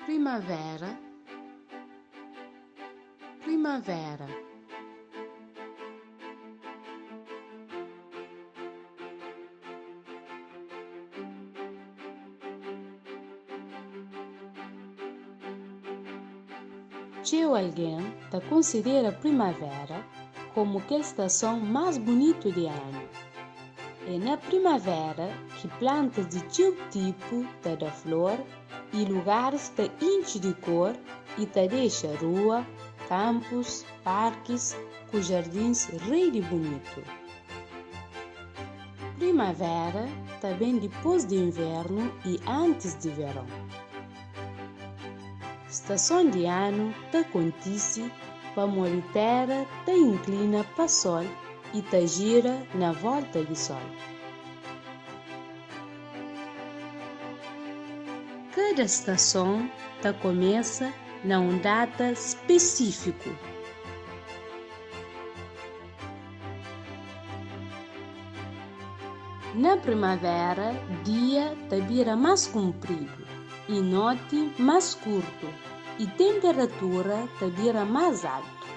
Primavera, primavera. Txeu algen ta konsidera primavera komu kel stason más bunitu di anu. É na primavera ki plantas di txeu tipu ta da flor i lugaris ta intxi di kor i ta dexa rua, kanpus, parkis ku jardins rei di bunitu. Primavera ta ben dipôs di invernu i antis di veron. Stason di anu ta kontise pamodi Téra ta inklina pa sól i ta jira na vólta di sól. Kada stason ta kumesa na un data spesífiku. Na primavéra, dia ta bira más kunpridu i noti más kurtu i tenperatura ta bira más altu.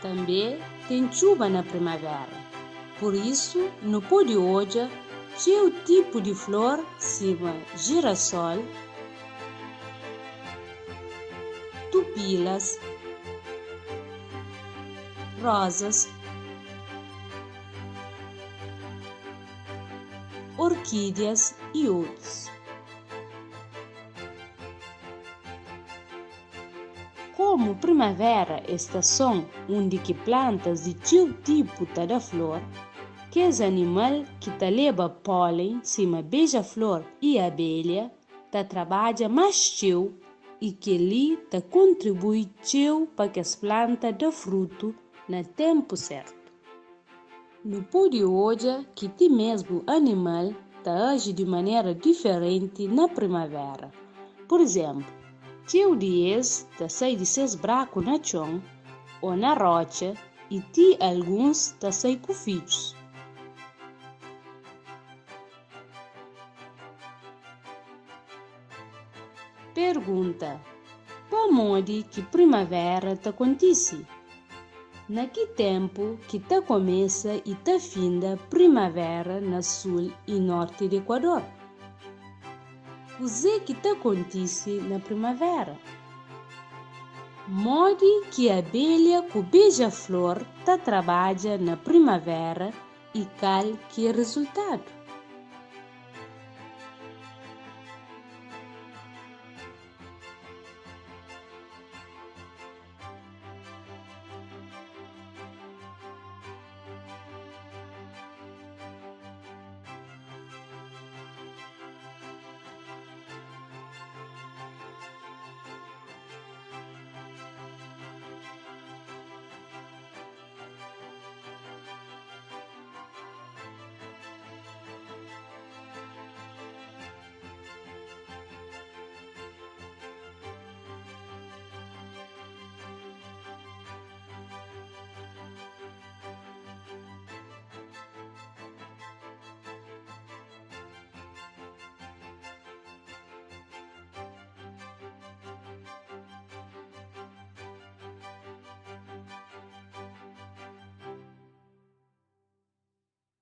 Tanbê ten txuba na primavéra, pur isu nu pode odja txeu tipu di flor sima jirasól, tupilas, rózas, orkídias i otus. Komu primavéra é stason undi ki plantas di txeu tipu ta da flor, kes animal ki ta leba pólen sima beja-flor i abelha ta trabadja más txeu i kel-li ta kontribui txeu pa kes planta da frutu na ténpu sértu. Nu pode odja ki ti mésmu animal ta aji di manera diferenti na primavéra. Pur izénplu, txeu di es ta sai di ses braku na txon ô na rótxa i ti alguns ta sai ku fidjus. Pergunta, Pamodi ki primavéra ta kontise? Na ki ténpu ki ta kumesa i ta finda primavéra na sul i nórti di Ekuador? Kuzê ki ta kontise na primavéra? Modi ki abelha ku beja-flor ta trabadja na primavéra i kal ki é rezultadu?